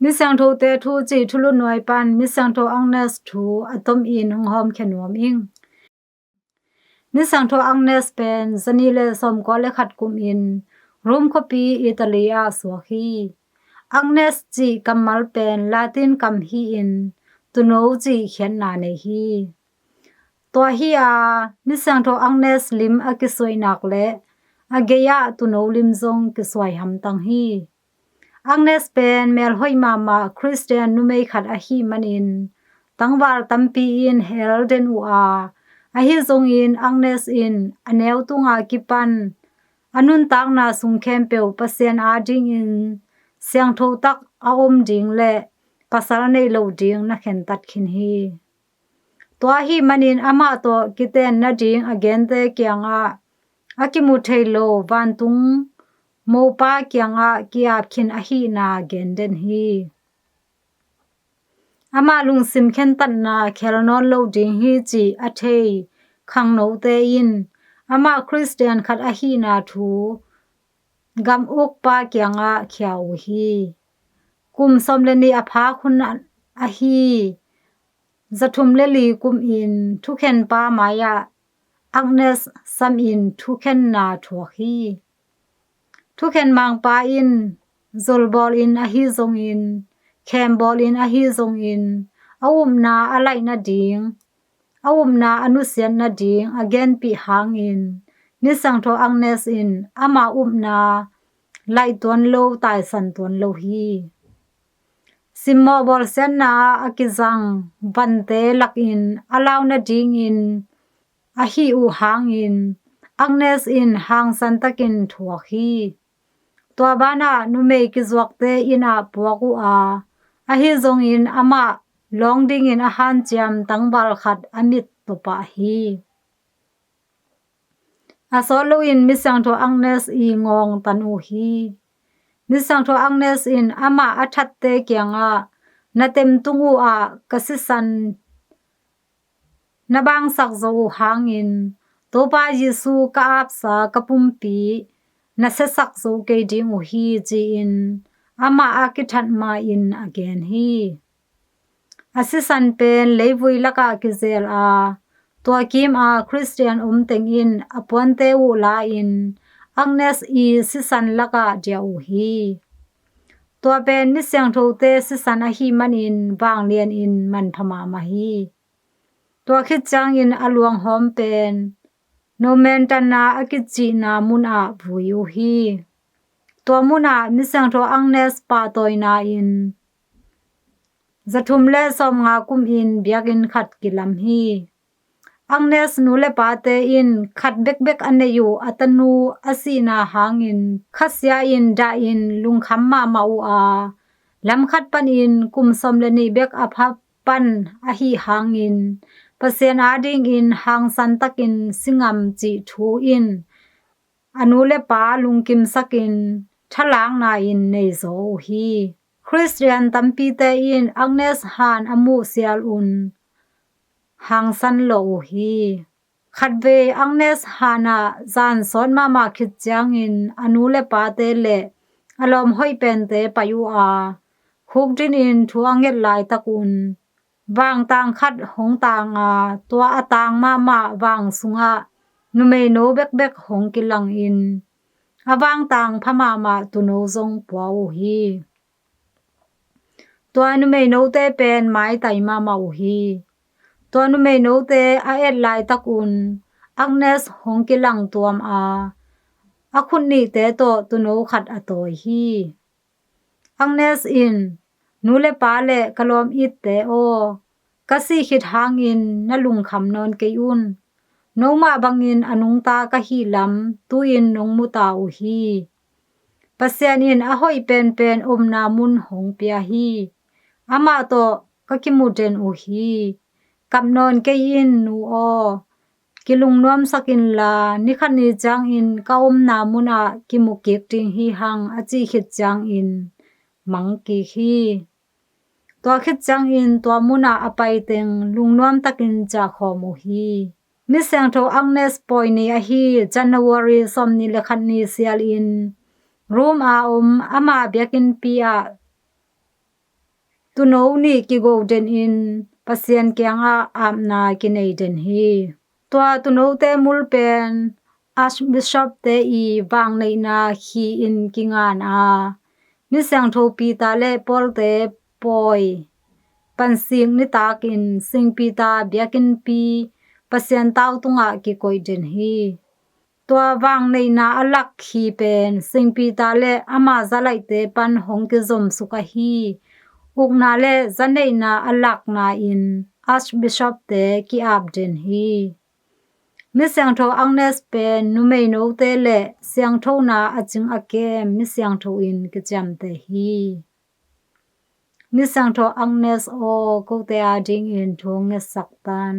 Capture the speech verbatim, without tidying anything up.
Misiangthote thu cih thulu nuai pan Misiangtho Agnes thu a tomin hong hawmkhia nuam ing. Misiangtho Agnes pen zanih le sawmkua le khat kumin Rome khuapi Italy ah suak hi. Agnes cih kammal pen Latin kam hi-in tuuno cih khiatna nei hi. Tua hi-a Misiangtho Agnes lim a kisuai nak le a gei-ah tuuno lim zong kisuai hamtang hi. Agnes pen melhoih mahmah Khristian numei khat ahih manin tangval tampi in hel den uh a, ahi zongin Agnes in a neu tunga kipan a nuntakna sung khempeuh Pasian adingin siangtho tak a om ding le pasal neih lo ding na khentat khin hi. Tua ahih manin amah tawh kiten nading a gente kiangah a kimu thei lo vantung mopa kiangah ki-ap khin ahihna gen den hi. Amah lungsim khentatna khel nawn lo ding hi cih a thei khangnote in amah Khristian khat ahihna thu gam ukpa kiangah khia uh hi. Kum sawm le nih a phak hun ahi zathum le li kumin thukhenpa mai-ah Agnes samin thukhenna thuak hi. Thukhen mangpa in zolbawlin ahi zongin, khembawlin ahi zongin, a upna a laih nading, a upna a nusiat nading a genpih hangin Misiangtho Agnes in ama upna laih tuan lo, taisan tuan lo hi. Simmawh bawlsiatna ah a kizang vante lakin a lau nadingin a hih uh hangin Agnes in hangsan takin thuak hi. Tua banah numei kizuakte inn ah puak uh a, ahi zongin amah lawng dingin a hanciam tangval khat a mit tawpah hi. A sawt loin Misiangtho Agnes i ngawng tan uh hi. Misiangtho Agnes in amah a thatte kiangah, na temtung uh ah ka sisan na bangsak zo uh hangin Topa Jesu ka apsa ka pumpi na siasak zo kei ding uh hi, ci-in amah a kithat ma-in a gen hi. A sisan pen leivui lakah kizel a, tua kim a Khristian om teng in a puante uh la-in Agnes i sisan lakah diah uh hi. Tua pen misiangthote sisan ahih manin vanglianin manpha mahmah hi. Tua khit ciangin a luanghawm pen Nomentana a kicihna munah vui uh hi. Tua munah Misiangtho Agnes pahtawina in zathum le sawmnga kumin biakinn khat kilam hi. Agnes nu le pate in khat bekbek a nei uh a tanu a sihna hangin khasia in dahin lungkham mahmah uh a, lamkhat panin kum sawm le nih bek a pha pan ahi hangin Pasian adingin hangsan takin si ngam cih thu in a nu le pa lungkimsakin thalakna in neizaw uh hi. Khristian tampite in Agnes han a muh sialun hangsan lawh uh hi. Khatvei Agnes hanah zan sawt mahmah khit ciangin a nu le pate le a lawm hoih pente pai uh a, khukdinin thu a nget laitakun vangtang khat hong tang a, tua a tang mahmah vang sungah numeino bekbek hong kilangin a vangtang pha mahmah tuuno zong pua uh hi. Tua numeinote pen maitai mahmah uh hi. Tua numeinote a et laitakun Agnes hong kilang tuam a, a khut nihte tawh tuuno khat a tawi hi. Agnes in, nu le pa le ka lawm itte aw, ka sih khit hangin na lungkham nawn kei un. Nongmah bangin a nungta ka hih lam tu-in nong mu ta uh hi. Pasian in a hoih penpen omna mun hong pia hi. Amah tawh ka kimu den uh hi. Kap nawn kei in, nu aw. Kilungnuamsak inla, nikhat ni ciangin ka omna munah kimu kik ding hi hang, a cih khit ciangin mang kik hi. Tua khit ciangin tua munah a paiteng lungnuam takin ciahkhawm uh hi. Misiangtho Agnes pawi ni ahi January sawmnih le khat ni sialin Rome a om ama biakinnpi ah Tuuno nih kigo den in Pasian kiangah apna kinei den hi. Tua tuunote mul pen Archbishop te i vangneihna khi in kingan a, Misiangtho Peter le Paul te pawi pansik nitakin Sing Peter biakinnpi Pasian tau tungah kikoih den hi. Tua vangneihna a lak khi pen Sing Peter le ama zalaihte pan hong kizomsuk ahi ukna le zaneihna a lakna in Archbishop te ki-ap den hi. Misiangtho Agnes pen numeinote le siangthona a cing a kem misiangtho in kiciamteh hi. Misiangtho Agnes aw, kote adingin thu hong ngetsak tan.